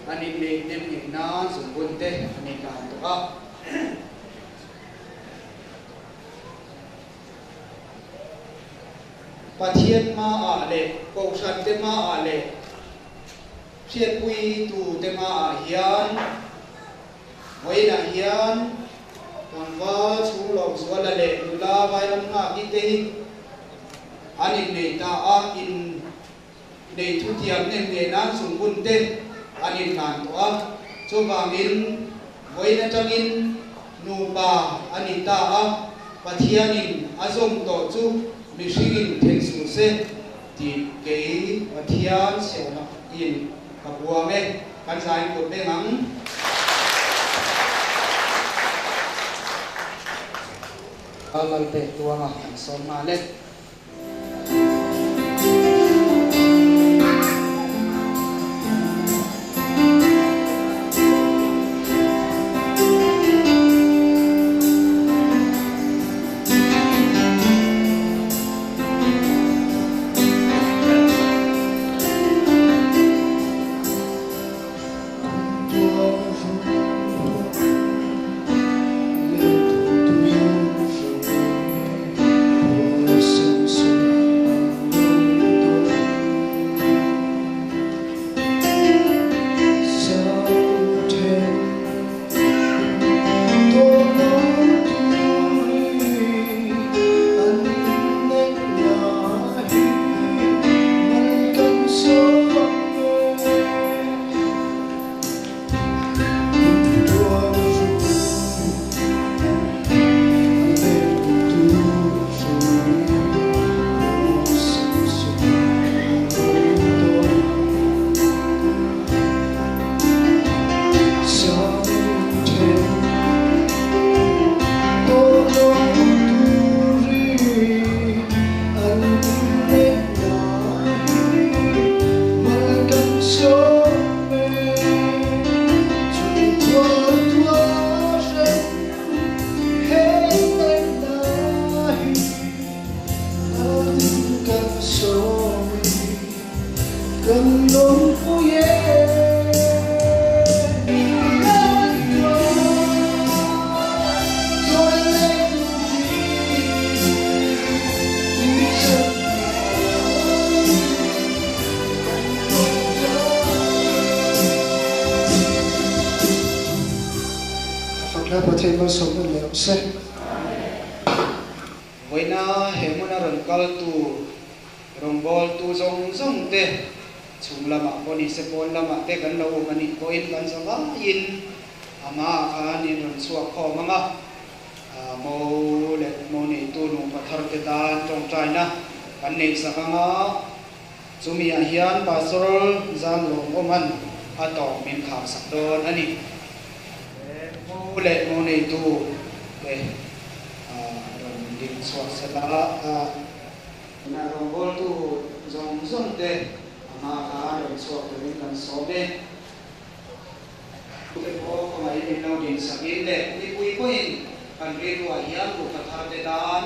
An inneih nem ngei nan zungbun te an inlan tawh a. Pathian hmaah leh Kohhran te hmaah leh hriatpuitu te hmaah hian vawiinah hian tlangval chhunglawm zuala leh nula vairam nghaki te hi an innei ta a, in Nei thutiam nem ngei nan zungbun te an inhlan tawh a, chuvangin vawiin atangin nupa a ni ta a, Pathianin a zawm tawh chu mihringin then suh se tih kei Pathian siamnain ka buang e, kan zain kut beng ang. Lalpek tuanga kan sawm nghal e. Vawiina he hmuna rawn kaltu rawngbawltu zawng zawng te chhung lamah pawh ni se pawn lamah te kan lo awm a nih pawhin kan za vaiin amah khan in rawn chhuak khawm ang a, mo leh mo neitu nupa thar te tan tawngtaina kan neih sak ang a, chumi ah hian Pastor Zamlawmawma'n a tawp min khar sak dawn a ni. Mo leh mo neitu te rawn ding chhuak se la a. Tunah rawngbawltu zawng zawng te a hma kha rawn chhuak turin kan sawm e. Tute pawh kawngaihin min lo din sakin leh mipui pawhin kan rilruah hian nupa thar te tan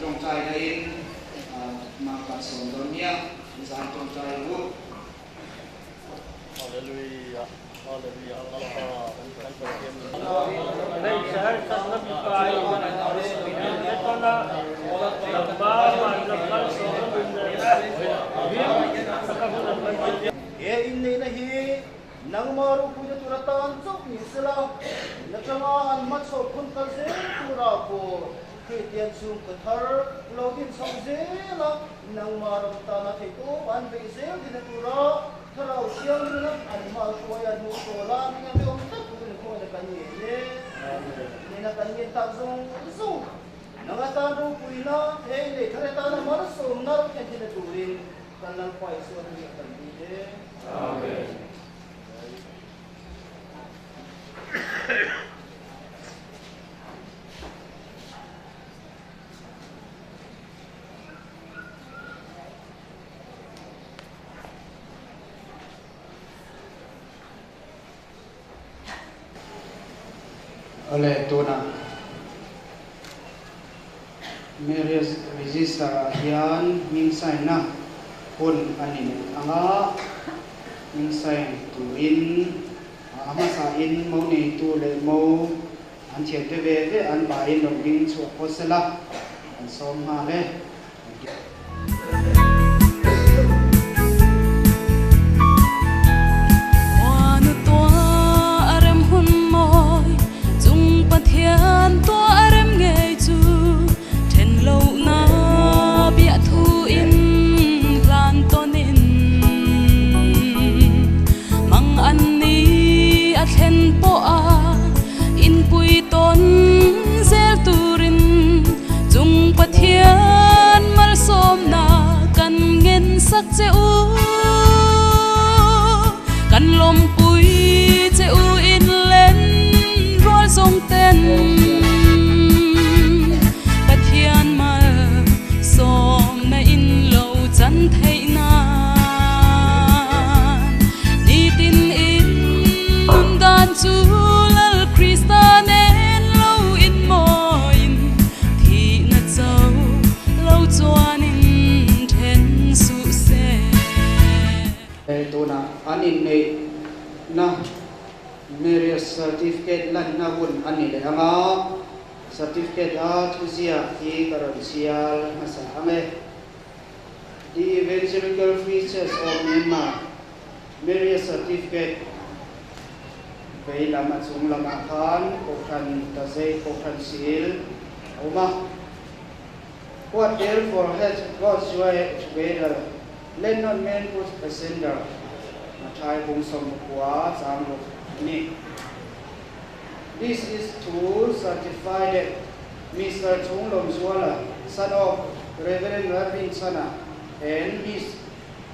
tawngtai laiin hma kan sawm dawn nia, zan tawngtai ang u. Hallelujah Hallelujah Lalpa kan Pathian He inneihna hi nangmah ropuina tur atan chauh ni sela, nachanga an hmachhawp hun kal zel tura pawh Kristian chhungkaw thar lo din chho zel a, nangmah ram tana theihtawp an beih zel dina tura Thlarau Thianghlim an hma hruai a hnu tawl a, min a awm tlat turin khawina kan ngen e. Nena kan ngen tak zawng zawng nang atan ropuina he lei thar atana malsawmna ro thlen thina turin kan Lalpa Isua hmingah kan dil e. Amen. Awle tunah Marriage Register ah hian hming sign na hun a ni ang a, Hming sign turin a hmasain mo neitu leh mo an thiante ve ve an vaiin rawn ding chhuah phawt sela an sawm nghal e. Khuanu tuah a rem hun mawi chung Pathian tuah a rem ngei chu then lohna biahthu in hlan tawnin mang an ni a thlen pawh a inpui tawn zel turin chung Pathian malsawmna kan ngen sak che u. Kan lawmpui che u in len rual zawng ten Pathian malsawmna in lo chan theih nan nitin in nun dan chu Lal Krista nen lo inmawiin thihna cho lo chuanin then suh se. Tunah an inneihna marriage certificate lanna hun a ni leh ang a, certificate a thuziak hi ka rawn chhiar hmasa ang e. The Evangelical Free Church of Myanmar marriage certificate vei lam a chung lamah khan Kohhran Tazei Kohhran Sil a awm a. What therefore hath God joined together, let not man put asunder. Mathai bung 19 chang ruk a ni. This is to certify that Mister Chunglawmzuala, son of Reverend Lalrinchhana and Miss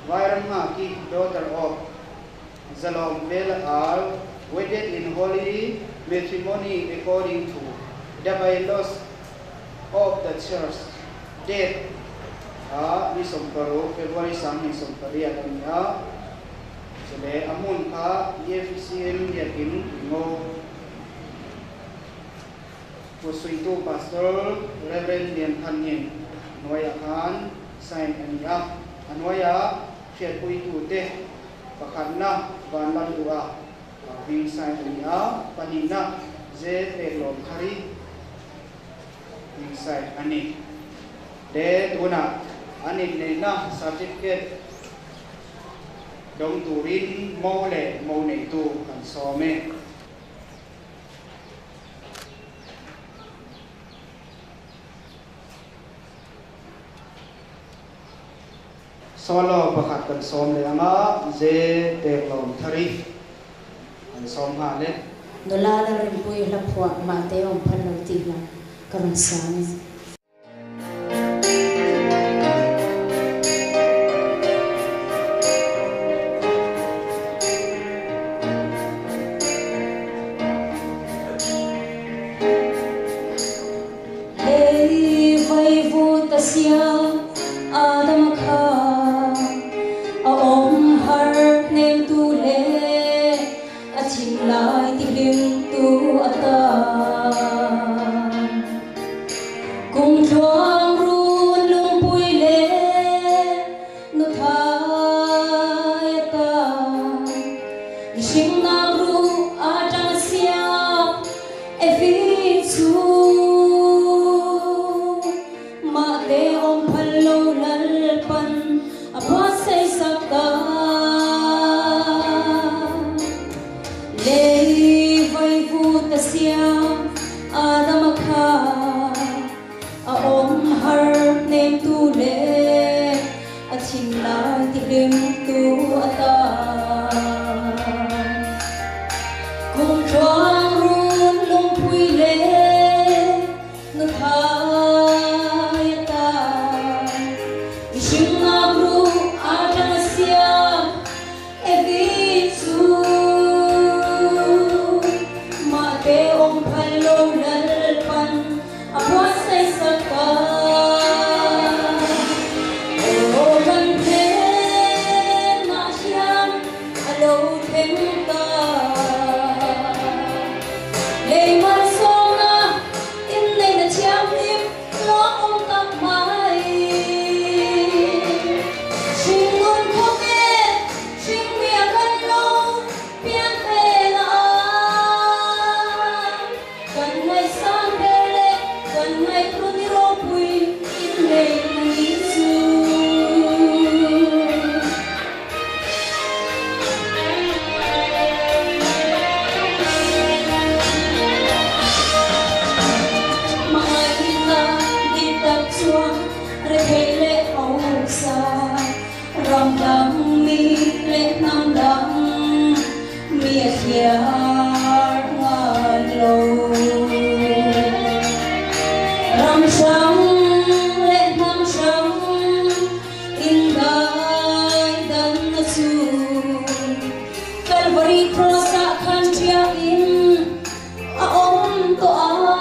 Vairamngaki, daughter of Zalawmvela are wedded in holy matrimony according to the bylaws of the church. Date a ni 16 February 2018 a ni a, chule a hmun kha EFCM Biakin Tuingo Kutsuitu Pastor Rev. Lianphannin hnuaiah khan sign a ni a, a hnuaia hriatpuitute pakhatna Vanlalduha hming sign a ni a, pahnihna Zpeklawmthari hming sign a ni. Le tunah an inneihna certificate dawng turin mo leh mo neitu kan sawm e. Solo pakhat kan sawm leh ang a, Ze Peklawm Thari kan sawm nghal e. Nula Lalrinpuii hla phuah mahte awm phal lo tih hla ka rawn sang e. Lei vaivut a siam Adama kha a awm har hnemtu le a thinlai tihlimtu atan. Kum tluang run lungpui le nuthai atan. Mihring nak ruh atang a siam Evi chu. Mahte awm phal lo Lalpan a buatsaih sak ta. Lei vaivut a siam Adama kha a awm har hnemtu le a thinlai tihlimtu atan. Kum tluang run lungpui le Nuthai atan mihring nak ruh atang a siam Evi chu. Mahte awm phal lo Lalpan a buatsaih sak ta. Aw kan hnen ah hian a lo thleng ta. Lei malsawmna inneihna thianghlim lawmawm tak mai. Hringnun khawvel hringmia kan Kalvari Cross-ah khan ṭhiahin a awm tawh a.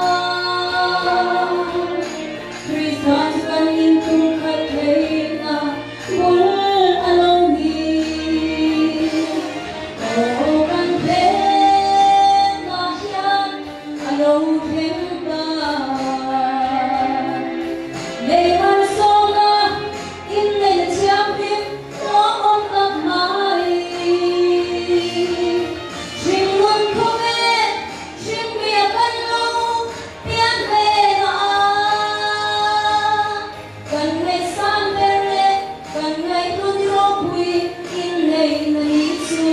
Krista chu kan intum khat theihna bul a lo ni. Aw kan hlenah hian a lo thleng ta. Lei malsawmna inneihna thianghlim hlawhawm tak mai. Hringnun khawvel hringmia kan lo pian ve na a. Kan ngaihsan ber leh kan ngaihhlut ropui inneihna ni chu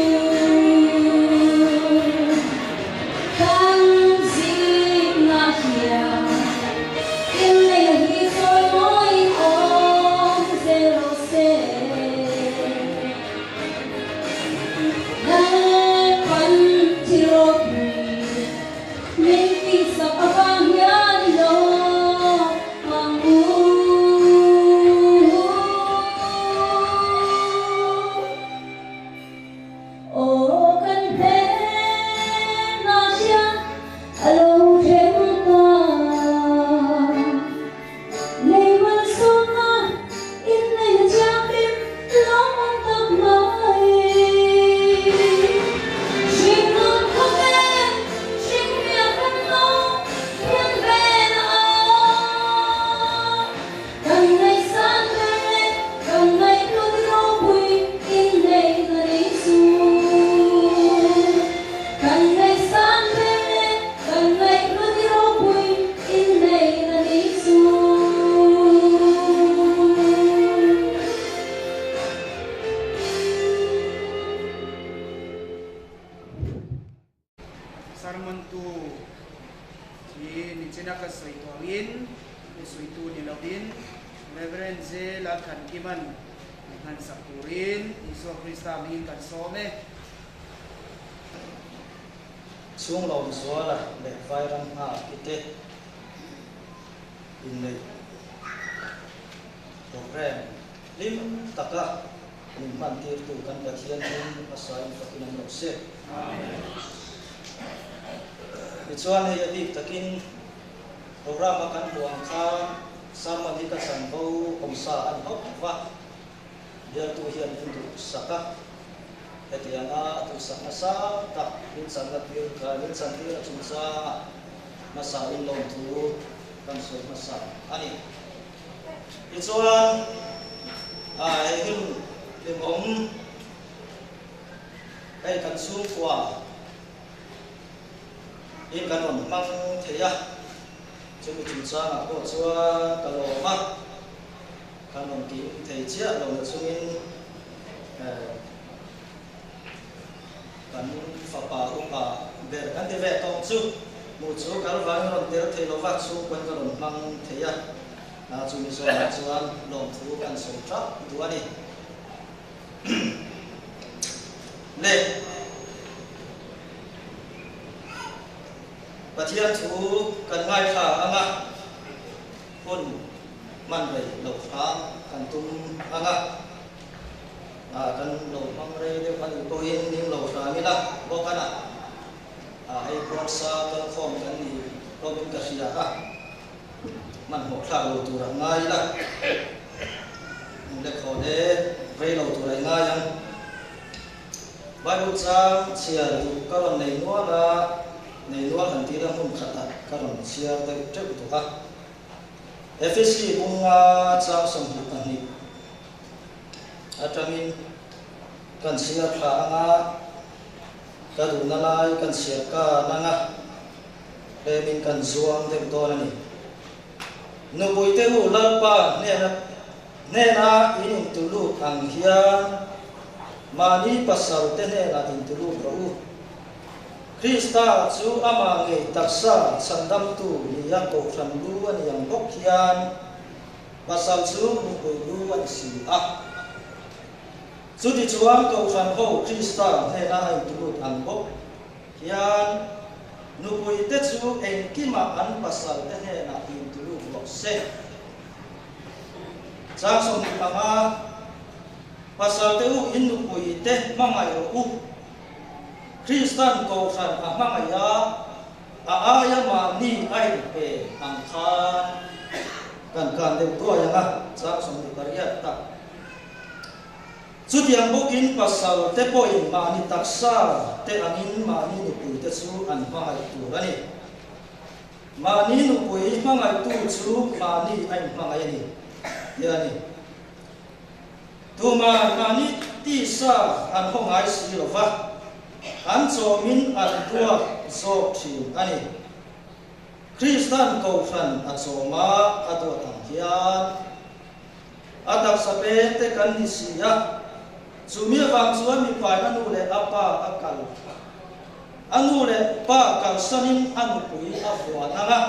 kan zingah hian inneihna hi chawi mawiin awm zel rawh se. Lalpan thil ropui Min tihsak avang hian i lo ang u. Aw kan hnenah hian a lo thleng ta. Lei malsawmna inneihna thianghlim lawmawm tak mai. Hringnun khawvel hringmia kan lo pian ve na a. Kan ngaihsan ber leh kan ngaihhlut ropui inneihna ni chu. Kan ngaihsan ber leh kan ngaihhlut ropui inneihna ni chu. Sermon tu hi nichina ka sawi tawh angin thusawitu ni lovin Reverend J. Lalthankima'n mi hmansak turin Isua Krista hmingin kan sawm e. Chhunglawm zuala leh vairam nghak i te inneih program hlim taka min hmantirtu kan Pathian hming hmasa in fakin awm lo se. Tichuan hei a bik takin program a kan hmuh ang khan sermon hi ka chanvo awmsa a ni hauh va. Bialtu hian min duhsak a, hetianga duhsak nasa tak min channa tir min chantir a chungchanga hmasa in lawmthu kan sawi hmasa a ni. Tichuan, hei hun hlimawm hei kan chhungkua in kan rawn hmang thei a, chumi chungchangah pawh chuan ka lawm a. Kan rawn tih thei chiah lo na chungin kan fapa upa ber kan ti ve tawng chu hmuh chu kal vangin rawn tel thei lo va, chhungkawn ka rawn hmang thei a, chumi zawnah chuan lawmthu kan sawi tap duh a ni. Le Pathian thu kan ngaithla ang a. Hun hman rei lo hram kan tum ang a, kan lo hmang rei deuh a nih pawhin ning lo hram ila bawk a na. Hei puansa kalkhawm kan ni hlawmin ka hria a, hmanhmawh thlak lo tur a ngai ila, le khaw le rei lo tur a i ngai ang. Bible chang chhiar duh ka rawn nei nual a, nei nual han tih la hmun khatah ka rawn chhiar deuh teuh duh a. Efesi bunga chang 22 atangin kan chhiar thla anga ka duhna lai kan chhiar ka nang a, tlemin kan zuang deuh dawn a ni. Nupuite u Lalpa hnena Hnena in intulut ang hian mahni pasalte hnenah intulut rawh u. Krista chu amah ngei taksa chhandamtu nia kohhran lu a ni ang bawk hian pasal chu nupui lu a ni si a. Chutichuan kohhran ho Krista hnena a intulut ang bawk hian nupuite chu engkimah an pasalte hnenah intulut rawh se. Chang 25, Pasal te u in nupui te hmangaih rawh u. Kristan Kohhran a hmangaih a, a aia mahni a inpe ang khan kan kan deuh duai ang a, chang 28 tak. Chutiang bawkin pasal te pawhin mahni taksa te angin mahni nupui te chu an hmangaih tur a ni. Mahni nupui hmangaihtu chu mahni a inhmangaih a ni, tih a ni. Tumah mahni tisa an haw ngai si lo va, an chawmin an duat zawk thin a ni. Kristan Kohhran a chawm a, a duat ang hian a taksa peng te kan ni si a, chumi avang chuan mipain a nu leh a pa a kal. A nu leh pa kalsanin a nupui a vuan ang a,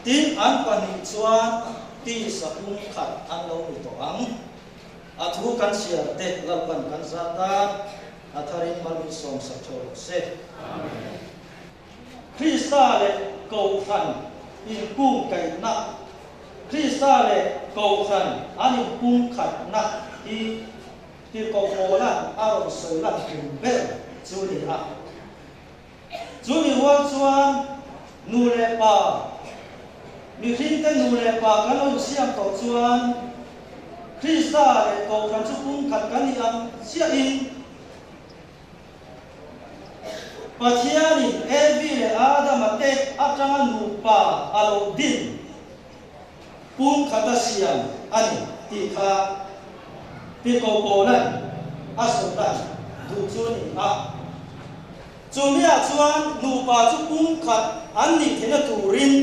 tin an pahnih chuan tisa pum khat an lo ni tawh ang. A thu kan chhiar te Lalpan kan za tan a tharin mal min sawmsak tho rawh se. Krista leh Kohhran inkungkaihna Krista leh Kohhran an inpumkhatna hi Tirhkoh Paula'n a rawn sawi lan tum ber chu ni a. Chu mi rual chuan nu leh pa, mihringte nu leh pa kan lo insiam tawh chuan Krista leh Kohhran chu pumkhat kan nih ang chiahin Pathianin Evi leh Adama te atanga nupa a lo din Pumkhat a siam a ni tih kha Tirhkoh Paula'n a sawi dan duh chu a ni a. Chu miah chuan nupa chu pumkhat an nih theihna turin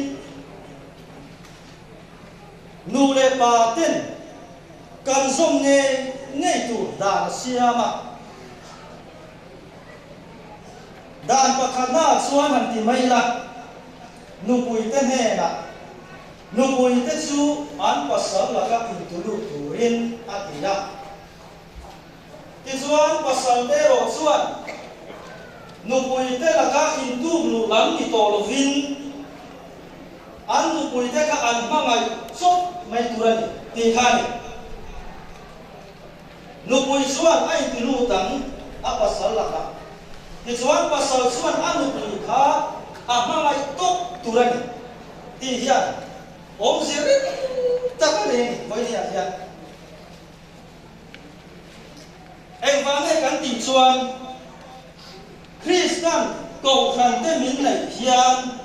nu leh pa ten kan zawm ngei ngei tur dan a siam a. Dan pakhatnaah chuan han ti mai ila. Nupuite hnenah, Nupuite chu an pasal laka intulut turin a ti a. Tichuan pasalte erawh chuan nupuite laka intuk luh lam ni tawh lovin an nupuite kha an hmangaih chawp mai tur a ni tih kha a ni. Nupui chuan a intilut ang a pasal lakah. Tichuan pasal chuan a nupui kha a hmangaih tawp tur a ni tih hian awmzia ring tak a nei a ni vawinia hian. Engvang nge kan tih chuan Kristan Kohhran te min neih hian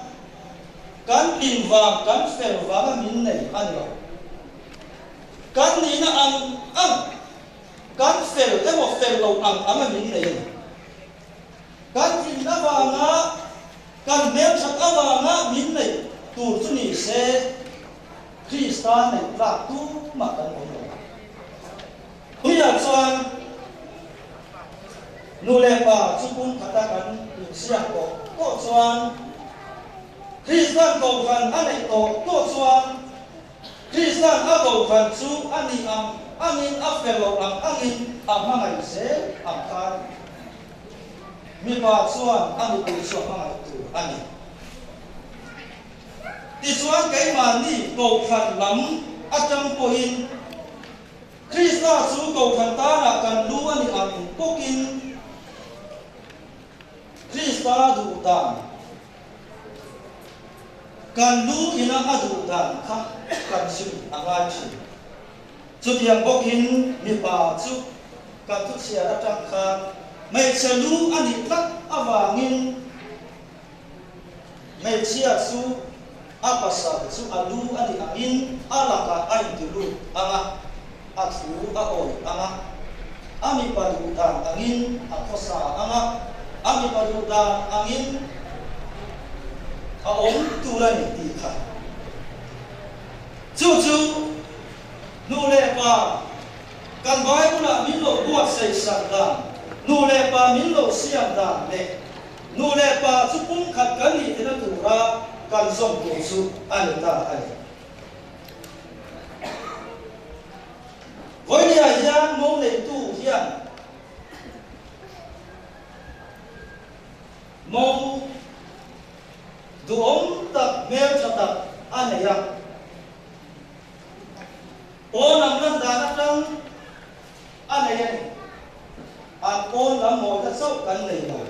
kan tlin vang, kan fel vanga min nei a ni lo. Kan nihna ang ang, kan fel emaw fel lo ang ang a min nei a ni. Kan tlin avanga, kan hmelthat avanga min neih tur chu ni se, Krista neih tlak tumah kan awm lo. Tuiah chuan nu leh pa chu pum khata kan insiam tawh tawh chuan, Kristan Kohhran a neih tawh tawh chuan, Kristan a Kohhran chu a nih ang angin a fel loh ang angin a hmangaih zel ang khan mipa chuan a nupui chu a hmangaih tur a ni. Tichuan keimahni Kohhran lam atang pawhin Krista chu Kohhran tanah kan lu a nih ang bawkin Krista duh dan Kan lu ina a duh dan kha kan zui a ngai thin. Chutiang bawkin mipa chu kan thuchhiar atang khan hmeichhe lu a nih tlat avangin hmeichhia chu a pasal chu a lu a nih angin a lakah a intilut ang a, a thu a awi ang a, a mipa duh dan angin a khawsa ang a, a mipa duh dan angin a awm tur a ni tih kha. Chu chu nu leh pa kan Bible-ah min lo buatsaih sak dan, nu leh pa min lo siam dan leh nu leh pa chu pumkhat kan nih theihna tura kan zawm tur chu a ni ta a ni. Vawinia hian mo neitu hian mo duhawm tak hmeltha tak a nei a. Pawn lam lan dan atang a nei a ni. An pawn lam mawina chauh kan nei lo.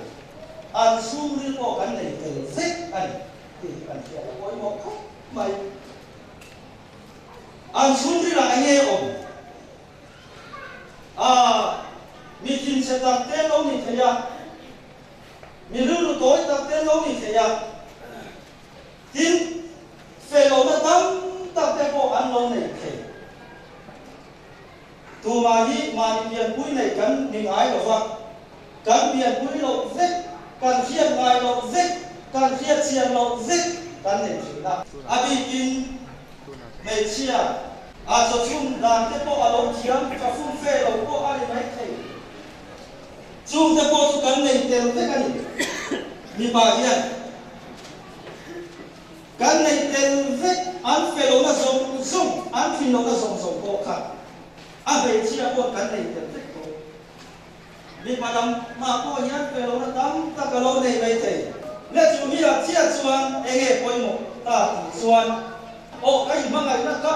An chhungril pawh kan nei tel vek a ni tih hi kan hriat a pawimawh khawp mai. An chhungrilah eng nge awm? A, mi thinchhe tak te an lo ni thei a, mi rilru tawi tak te an lo ni thei a, tin, fellohna tam tak te pawh an lo nei thei. Tumah hi mahni pianpui nei kan ni ngai lo va, kan pianpui loh vek, kan hriat ngai loh vek, kan hriat chian loh vek kan nei thin a. A bikin hmeichhia a chawchhun dan te pawh a lo thiam tha fum fe lo pawh a ni mai thei. Chung te pawh chu kan nei tel vek a ni. Mipa hian. Kan neih tel vek, an fe lohna zawng zawng, an thin lohna zawng zawng pawh kha a hmeichhia pawh kan nei tel vek tawh. Mipa lam hma pawh hian fe lohna tam tak a lo nei mai thei. Le chu mi ah chiah chuan eng nge pawimawh ta tih chuan aw ka inhmangaihna kha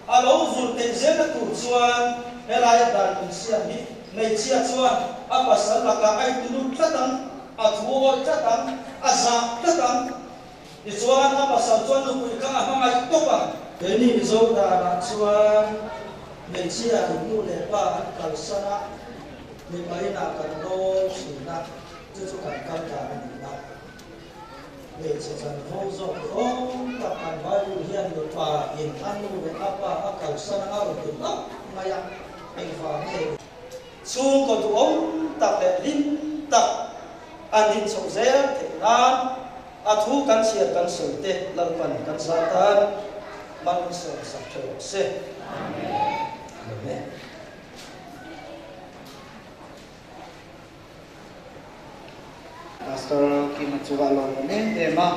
a lo vul theih zelna tur chuan helaia dan insiam hi hmeichhia chuan a pasal lakah a intunut tlat ang, a thu awih tlat ang, a zah tlat ang. Tichuan a pasal chuan nupui kha a hmangaih tawp a. Keini Mizo danah chuan hmeichhia in nu leh pa an kalsan a, mipa inah kan rawl thin a, chu chu kan kal dan a ni a. Hmeichhe chanvo zawk zawng tak kan Bible hian mipa in a nu leh a pa a kalsan a rawn ti hlauh mai a, engvang nge ni? Chhungkaw duhawm tak leh hlim tak an din chhoh zel theih nan a thu kan chhiar kan sawi te Lalpan kan zah tan malsawm sak tha rawh se. Amen. Pastor Kima chu a lawm em em a,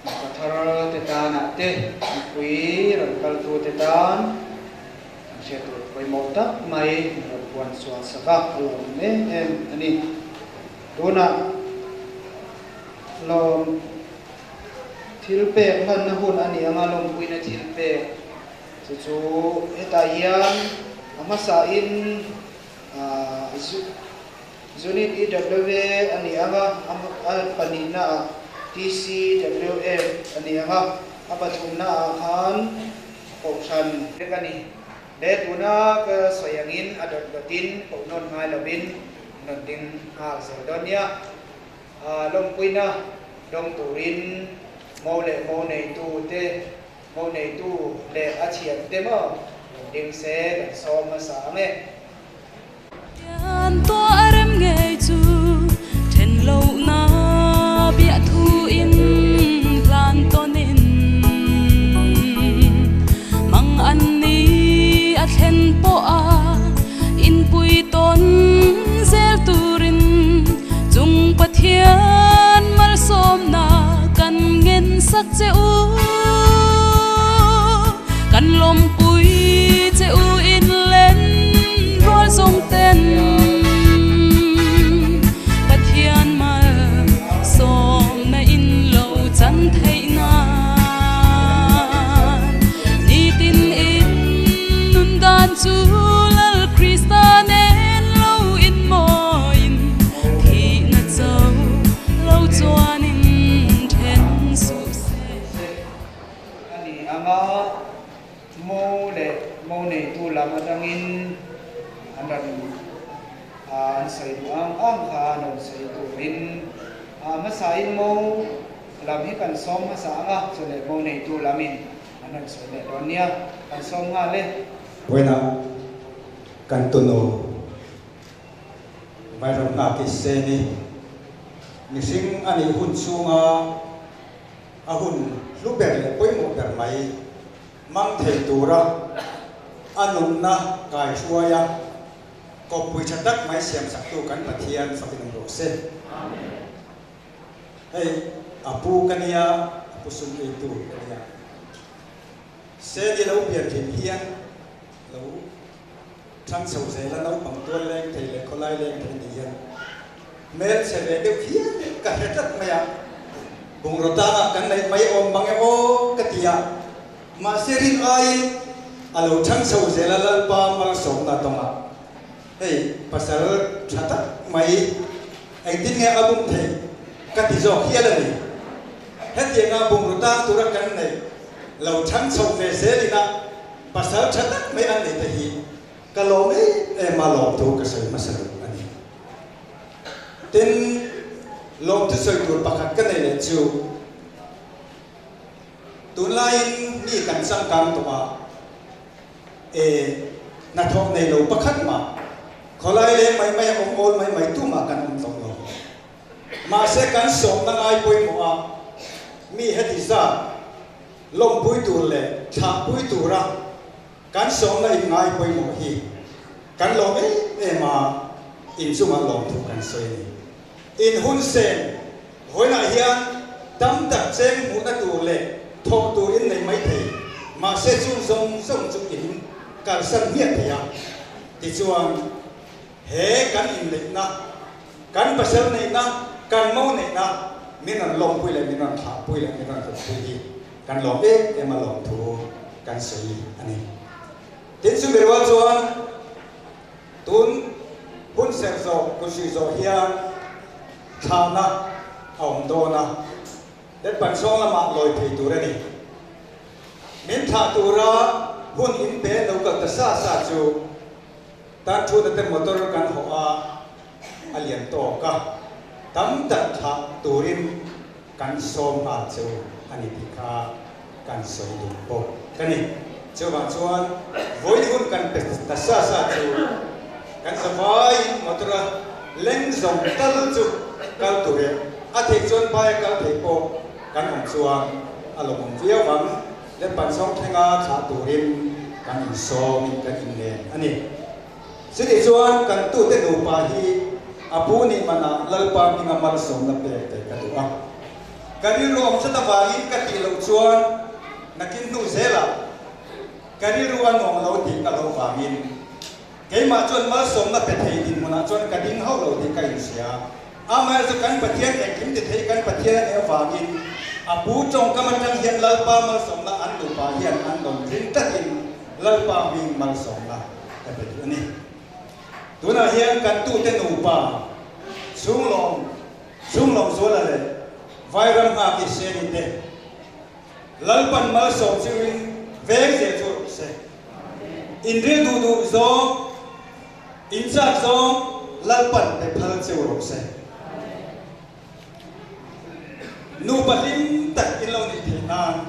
mipa thar te tanah te, mipui rawn kaltu te tan an hriat tur pawimawh tak mai an rawn puan chhuah sak a, a lawm em em a ni. Tunah lawm thil pek hlanna hun a ni anga lawmpuina thil pek chu chu hetah hian a hmasain Unit EWA a ni ang a, a pahnihnaah TCWF a ni ang a, a pathumnaah khan Kohhran vek a ni. Le tuna ka sawi angin a dawt dawtin koh nawn ngai lovin an rawn ding nghal zel dawn nia. Lawmpuina dawng turin mo leh mo neitu te, mo neitu leh a thiante maw rawn ding se kan sawm hmasa ang e. A ni anga Mo leh mo neitu lam atangin an rawn an sawi duh ang ang kha an rawn sawi turin a hmasain mo lam hi kan sawm hmasa ang a, chu leh mo neitu lamin an rawn sawi leh dawn nia, kan sawm nghal e. Vawiinah kan tunu Vairam nghak i se ni mihring a nih hun chhunga A hun hlu ber leh pawimawh ber mai mang thei tura a nunna kaihruaia kawppui tha tak mai siamsaktu kan Pathian fakin awm rawh se. Hei a pu ka nia, a pu sum eitu ka nia. Seni lo pian thin hian lo thang chho zela naupang tual leng thei leh khawlai leng thei ni hian hmelchhe ve deuh hian ka hre tlat mai a, bungraw tangah kan neih mai awm mang e aw ka ti a, mahse rin aiin a lo thang chho zela Lalpa malsawmna tawngah hei pasal tha tak mai engtin nge a bum theih? ka ti zawk hial a ni. Hetianga bungraw tang tura kan neih lo chhang chho ve zelin a pasal tha tak mai an nei te hi ka lawm em em a lawmthu ka sawi hmasa lo a ni. Tin, lawmthu sawi tur pakhat ka nei leh chu tunlaiin mi kan changkang tawh a, e hnathawk nei lo pakhat mah khawlai leng mai mai a awm awl mai mai tumah kan awm tawh lo. Mahse kan sawmna ngai pawimawh a, mi heti zat lawmpui tur leh thlahpui tura kan sawmna in ngai pawimawh hi kan lawm em em a, inchungah lawmthu kan sawi a ni. In hun sen vawiinah hian tam tak cheng hmuhna tur leh thawh tur in nei mai thei, mahse chung zawng zawng chu in kalsan hmiah thei a, tichuan He kan inneihna, kan pasal neihna, kan mo neihna min rawn lawmpui leh min rawn thlahpui leh min rawn hlawhpui hi kan lawm em em a lawmthu kan sawi a ni. Tin, chumi rual chuan tun hun serh zawh, kutsuih zawh hian thlahna a awm dawn a, Letpan chhawng lamah lawi thei tur a ni. Min thlah tura hun in pe lo kal ta sa sa chu Tan thuna te motor kan hawh a, a lian tawk a, tam tak thlah turin kan sawm nghal cheu a ni tih kha kan sawi duh bawk ka ni. Chuvang chuan vawi hun kan pe ta sa sa chu kan zavaiin motor a leng zawng tal chu kal tur e, a theih chuan baia kal theih pawh kan awm chuan a lawmawm viau ang. Lempanchhawng thlenga thlah turin kan insawmin kan inlen a ni. Chutih chuan kan tute nupa hi a pu nih manah Lalpa hminga malsawmna pek ve ka duh a. Ka rilru awm tlat avangin ka tih loh chuan nakin hnu zelah ka rilru a nuam lo tih ka loh vangin keimah chuan malsawmna pe thei dinhmunah chuan ka ding hauh lo tih ka inhria. Amaherawhchu kan Pathian engkim ti thei kan Pathian a nih avangin a pu tawngkam atang hian Lalpa malsawmna an nupa hian an dawn ring tlatin Lalpa hming malsawmna ka pe duh a ni. Tunah hian kan tute nupa Chhunglawm Chhunglawm Zuala leh Vairam Nghaki Seni te Lalpan malsawm chungin veng zel chu rawh se. Inril duh duh zawng. In chak zawng Lalpan pe phal cheu rawh se. Nupa hlim tak in lo nih theih nan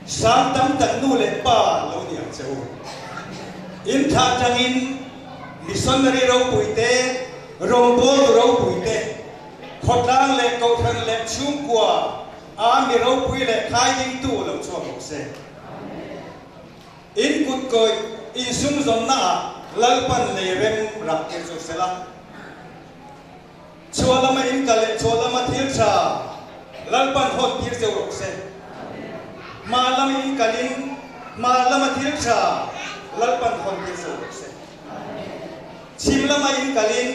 sang tam tak nu leh pa lo ni ang che u. In thlah tangin missionary ropui te, rawngbawltu ropui te, khawtlang leh kohhran leh chhungkua a mi ropui leh khaidingtu lo chhuak rawh se. In kut kawih insum zawnnaah Lalpan lei rem rak tir chu sela. Chhuah lama in kal leh chhuah lama thil tha Lalpan hawn tir cheu rawh se. Hma lama in kalin hma lama thil tha Lalpan hawn tir cheu rawh se. Chhim lama in kalin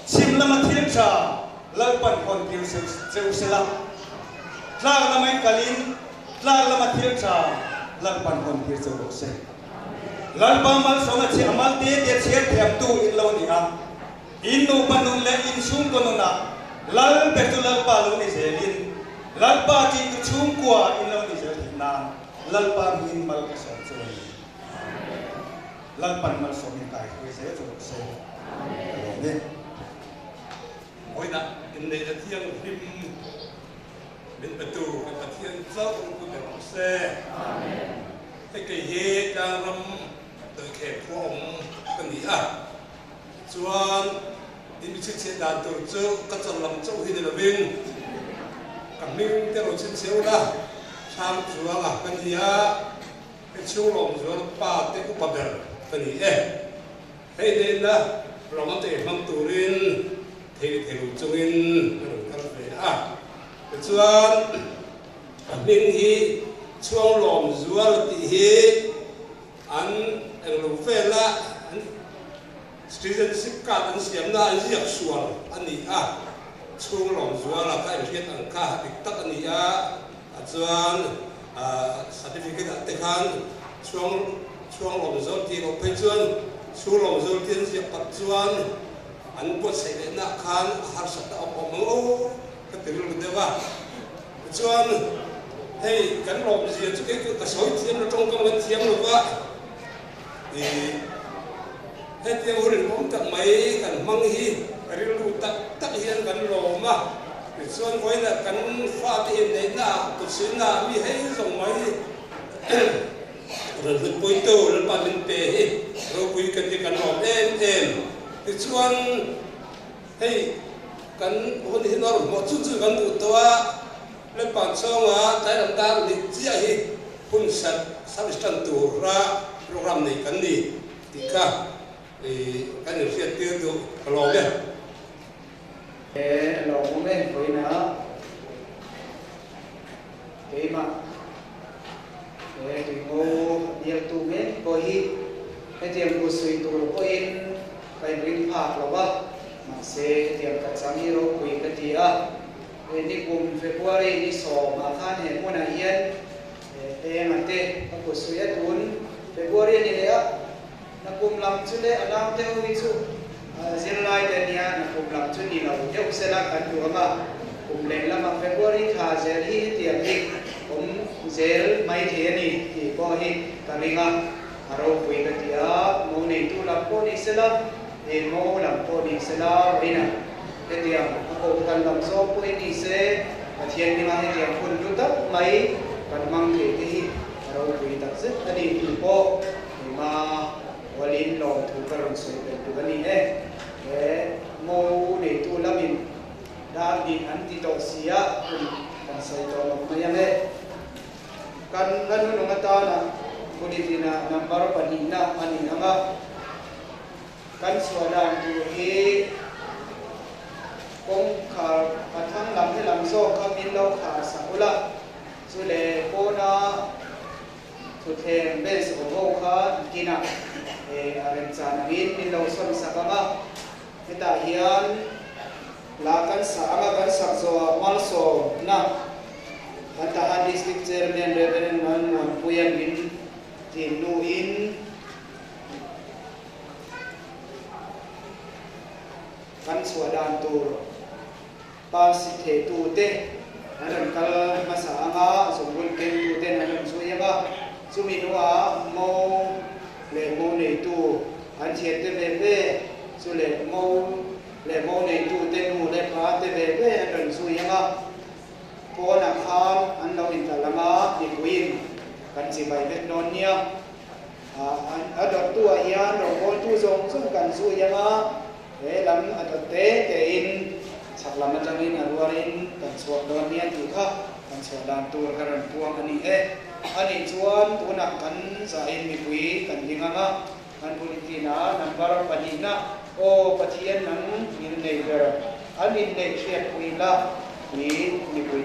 chhim lama thil tha Lalpan hawn tir cheu sela. Tlak lama in kalin tlak lama thil tha Lalpan hawn tir cheu rawh se. Lalpa malsawm a chhiah mal te te chhiar thiamtu in lo ni a. In nupa nun leh in chhungkaw nunah Lal ber chu Lalpa lo ni zelin Lalpa tihtu chhungkua in lo ni zel theih nan Lalpa hmingin mal ka sawm chu a ni. Lalpan malsawm in kai hruai zel chu rawh se. Ka lawm e. Vawiinah inneihna thianghlim min petu kan Pathian chauh ropui ber rawh se. Hei kei hi tlangram dawihkheng khua awm ka ni a, chuan in mi chhinchhiah dan tur chu ka chawl lam chauh hi ni lovin ka hming te rawn chhinchhiah ula, hrang chuanga ka ni a, hei chhunglawm zual pa te upa ber ka ni e. Hei neihna rawng te hmang turin thei leh thei lo chungin ka rawn kal ve a. Tichuan a hming hi Chhuanglawm Zual tih hi an englo vela an citizenship card an siamna an ziak sual a ni a. Chhunglawm Zuala kha inhriat ang kha dik tak a ni a. Chuan certificate ah te khan chhuang chhuang lawm zawr tih loh phei chuan chhung lawm zawr tih an ziah pat chuan an buatsaih leh nah khan a harsat a awm awm ang aw. deuh a. Tichuan, hei kan lawmzia chu kei ka sawi thiam lo, tawngkam kan thiam lo va, ih hetiang hun inawm tak mai kan hmang hi rilru tak tak hian kan lawm a. Tichuan, vawiinah kan fate inneihnaah, kutsuihnaah mi hei zawng mai rawn hlutpuitu Lalpa min pe hi ropui kan ti kan lawm em em. Tichuan, Hei kan hun hi nawr hmuh chu chu kan duh tawh a, Lalpan chhunga tlai lam dar nih chiah hi hun sat service tan tura program nei kan ni tih kha kan inhriat tir duh ka lawm e. He lawmawm em vawiina keimah he tuingo bialtu mek pawh hi hetiang kutsuih tur pawhin Ka inring phak lo a, mahse hetiang ka chang hi ropui ka ti a. He ni kum February ni sawmah khan he hmunah hian eng a te ka kut suih a tun February a ni leh a, na kum lam chu leh a nau te ho hi chu zirlai te ania na kum lam chu ni lo deuh sela kan duh ang a, kum leh lamah February thla zel hi hetiang hi awm zel mai thei a ni tih pawh hi ka ring a. A ropui ka ti a, mo neitu lam pawh ni sela, he mo lam pawh ni sela, vawiinah hetiang a kohhran lam zawk pawhin ni se, Pathian hmingah hetiang hun hlu tak mai kan hmang thei te hi a ropui tak zet a ni tih pawh keima hualin lawmthu ka rawn sawi belh duh a ni e. He mo neitu lamin dar nih an ti tawh si a, hun kan sawi tawh lo mai ang e. Kan la nunung atana bulletin-ah number pahnihna a ni ang a, kan chhuah dan tur hi kawngkhar a thlang lam helam zawk kha min lo khar sak ula, chu leh pawna thutthleng bench awm ho kha kinah a remchan angin min lo sawn sak ang a, hetah hian La kan sa anga kan sak zawhah malsawmna kan Tahan District Chairman Rev. Malmuanpuia min tin hnuin kan chhuah dan tur Parsi thehtute an rawn kal hmasa anga zungbun kengtuten an rawn zui anga chumi hnuah mo leh mo neitu an thiante ve ve chu leh mo leh mo neitute nu leh pa te ve ve an rawn zui ang a, pawnah khan an lo inkalh ang a, mipuiin kan chibai vek dawn nia. A dawttu ah hian rawngbawltu zawng zawng kan zui ang a, he lam a dawt te tein chhak lam atangin a rualin kan chhuak dawn nia tih kha kan chhuah dan tur ka rawn puang a ni e. Anih chuan tunah kan zahin mipui kan ding ang a, An bulletin a number pahnihna, Aw Pathian nang min nei ber, an inneih hriatpui la, tih mipui.